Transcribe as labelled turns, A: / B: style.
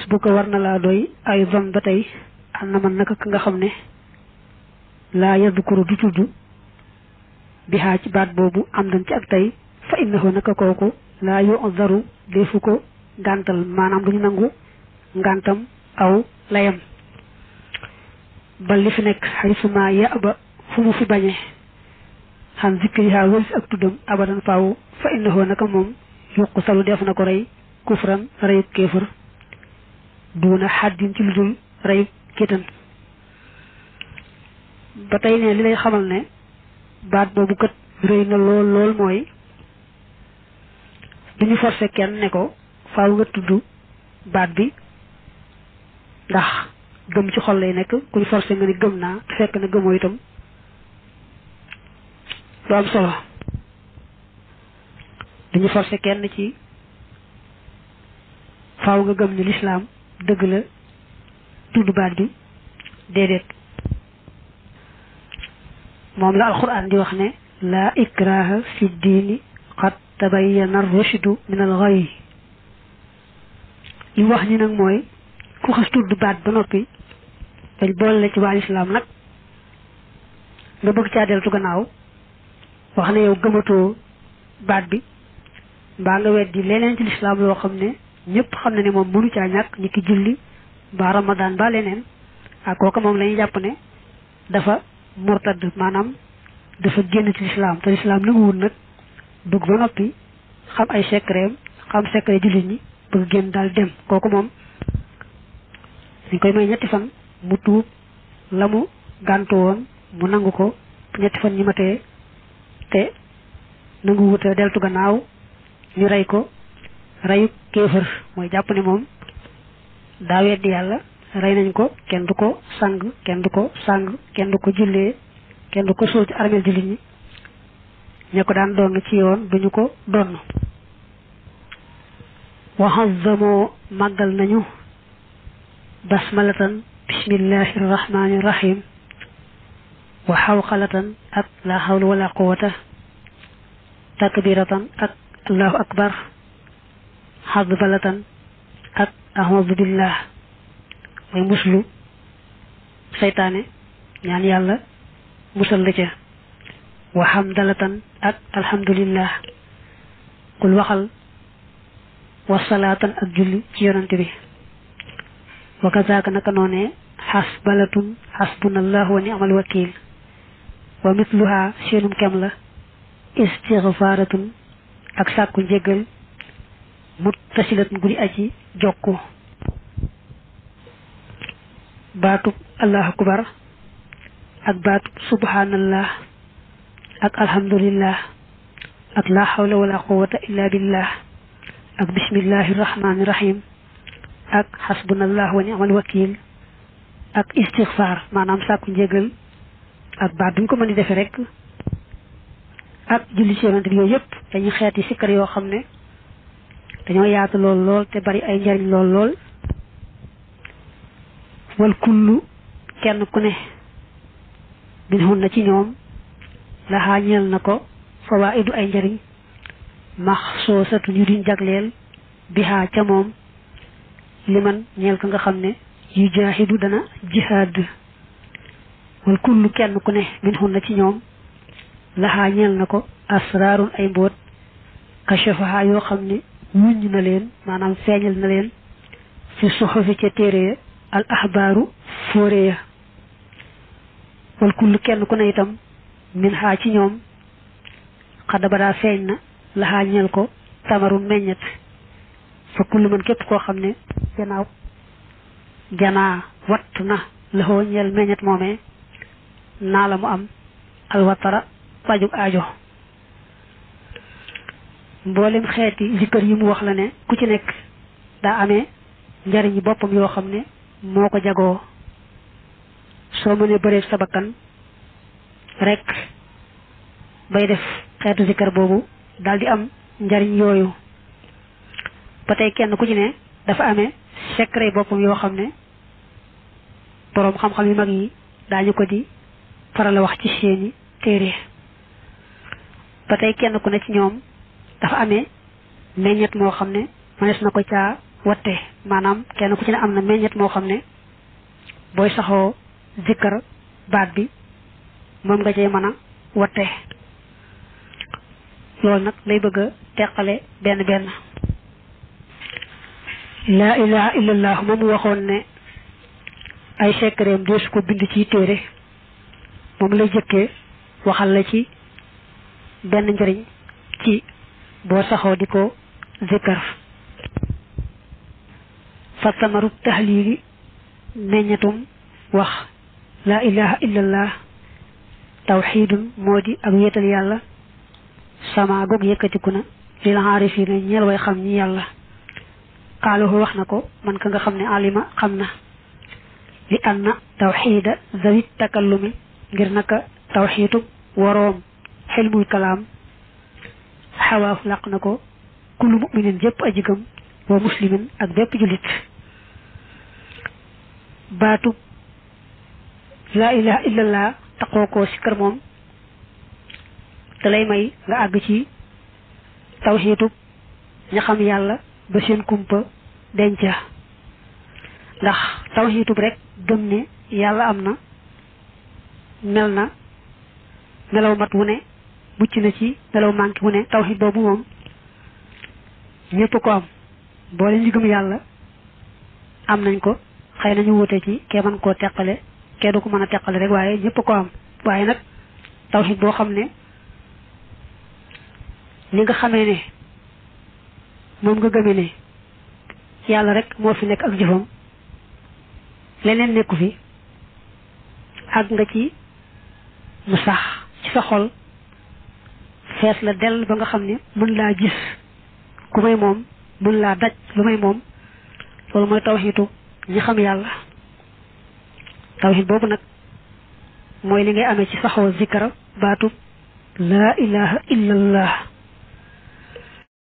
A: xas bu ko war na laa doy ay zon ba tey am na man naka ka nga xam ne laa yadkuru du tudd bihaa ci baat boobu am dañ ci ak tey fa innahu naka kooku laa yu'zaru defu ko ngàntal maanaam duñu nangu ngàntam aw layam bal li fi nekk xarisuma ya ba fu mu fi bañe xam zikriha wëlis ak tuddam abadan faaw fa innahu naka moom yuqu salu def na ko rey kufran reyub kéefër duuna xaddin ci lu dul reyub kétan ba tey ne li lay xamal ne baat boobu kat rëy na lool lool mooy duñu forcé kenn ne ko faaw nga tudd baat bi ndax gëm ci xol lay nekk kuñ forcé nga ni gëm naa te fekk na gëmoo itam lu am solo duñu forcé kenn ci faaw nga gëm ni lislaam dëgg la tudd baat bi déedéet moom la alquran di wax ne laa ikraha fi diini qad tabayyana ar-rushdu min al-ghayy li wax ñi nag mooy ku xas tudd baat ba noppi dañ boole la ci waa lislaam nag nga bëgg caa deltu gannaaw wax ne yow gëmatoo baat bi mbaa nga weddi leneen ci lislaam loo xam ne ñëpp xam na ne moom mënu caa ñàkk ñi ki julli mbaa ramadaan ba leneen ak kooka moom la ñuy jàpp ne dafa murtad maanaam dafa génn ci lislaam te lislaam nanguwul nag dugg ba noppi xam ay secret xam secret jullit ñi bëgg génn daal dem kooku moom dañ koy may ñetti fan mu tuub la mu gàntu woon mu nangu ko ñetti fan ñi matee te nangu wuta deltu gannaaw ñu rey ko reyu kéefër mooy jàpp ne moom daa weddi yàlla rey nañ ko kenn du ko sang kenn du ko sang kenn du ko jullee kenn du ko suul ci armeel jullit ñi ña ko daan doon ci yoon duñu ko doon waxazamoo màggal nañu basmalatan bismillahi rahmani rahim wa xawqalatan ak la hawla wala quwata takbiratan ak allahu akbar xadbalatan ak ahmadu billah mooy muslu seytaane ñaan yàlla musal la ca wa hamdalatan ak alhamdulillah kul waxal wasalaatan ak julli ci yonante bi wa kazaaka naka noonee xasbalatun xasbunallahu wa ni'mal wakil wa mitluha seenum kem la istigfaaratun ak sàkku njéggal muttasilatun gudi aji jokku baatub allahu akbar ak baatub subhanallah ak alhamdulillah ak la hawla wala quwwata illa billah ak bismillahi rahmani rahim ak xasbunallah wa ni'mal wakil ak istighfar maanaam sàkku njégal ak baat duñ ko mën di defee rek ak julli ci yonent bi yooyu yëpp dañuy xeeti sikkar yoo xam ne dañoo yaatu lool lool te bari ay njariñ lool lool wal kullu kenn ku ne minhun na ci ñoom laxaa ñeel na ko fawaidu ay njariñ maxsoosatu ñu diñ jagleel bihaa ca moom liman ñeel ko nga xam ne yu jaahidu dana jihaad wal kullu kenn ku ne minhun na ci ñoom laxaa ñeel na ko asraarun ay mbóot kashafaha yoo xam ne wuññ na leen maanaam feeñal na leen fi suxufi ca téere ya al ahbaaru fóore ya wal kullu kenn ku ne itam min xaa ci ñoom xadda ba daa feeñ na laxaa ñeel ko tamarun meññet fa kullu man képp koo xam ne gannaaw janaa watt na laxoo ñeel meññet moomee naa la mu am alwatara pajug aajo mboolem xeeti zikkër yi mu wax la ne ku ci nekk daa amee njariñi boppam yoo xam ne moo ko jagoo soo mënee bëreeg sa bakkan rek bay def xeetu zikkër boobu daal di am njariñ yooyu ba tey kenn ku ci ne dafa amee secret boppam yoo xam ne boroom xam-xam yu mag yi daañu ko di faral a wax ci seeni téere ba tey kenn ku ne ci ñoom dafa amee meññet moo xam ne mënees na ko caa watte maanaam kenn ku ci ne am na meññet moo xam ne booy saxoo zikkar baat bi moom nga cee mën a watte loolu nag lay bëgg a teqale benn benn laa ilaha illallah moom waxoon ne ay secret deesu ko bind ci téere moom lay jëkkee waxal la ci benn njëriñ ci boo saxoo di ko zikkar fa samaru tahlili meññatum wax laa ilaha illallah tawxiidun moo di ak wéetal yàlla sama goog yëkkatiku na lil aarifina ñeel way xam ñi yàlla qaalahu wax na ko man ka nga xam ne alima xam na li anna tawxiida zawit takallumi ngir naka tawxiitu waroom xilmul kalaam xawaaf laq na ko kullu muminin jëpp aji gëm wa muslimin ak bépp julit baatu laa ilaha illallah taqoo koo sikkar moom te lay may nga àgg ci tawxiitu ña xam yàlla ba seen kumpa denca ndax tawxiitu rek gëm ne yàlla am na mel na melaw mat wu ne mucc na ci melaw manqué wu ne tawxiit boobu moom ñëpp ko am boole ñu gëm yàlla am nañ ko xëy nañu wute ci kee mën koo teqale kee du ko mën a teqale rek waaye ñëpp ko am waaye nag tawxiit boo xam ne li nga xamee ne moom nga gëmee ne yàlla rek moo fi nekk ak jëfam leneen nekku fi àgg nga ci mu sax ci sa xol fees la dell ba nga xam ne mën laa gis ku may moom mën laa daj lu may moom loolu mooy tawxiitu ñi xam yàlla tawxiit boobu nag mooy li ngay amee ci saxoo zikkara baatu laa ilaha illallah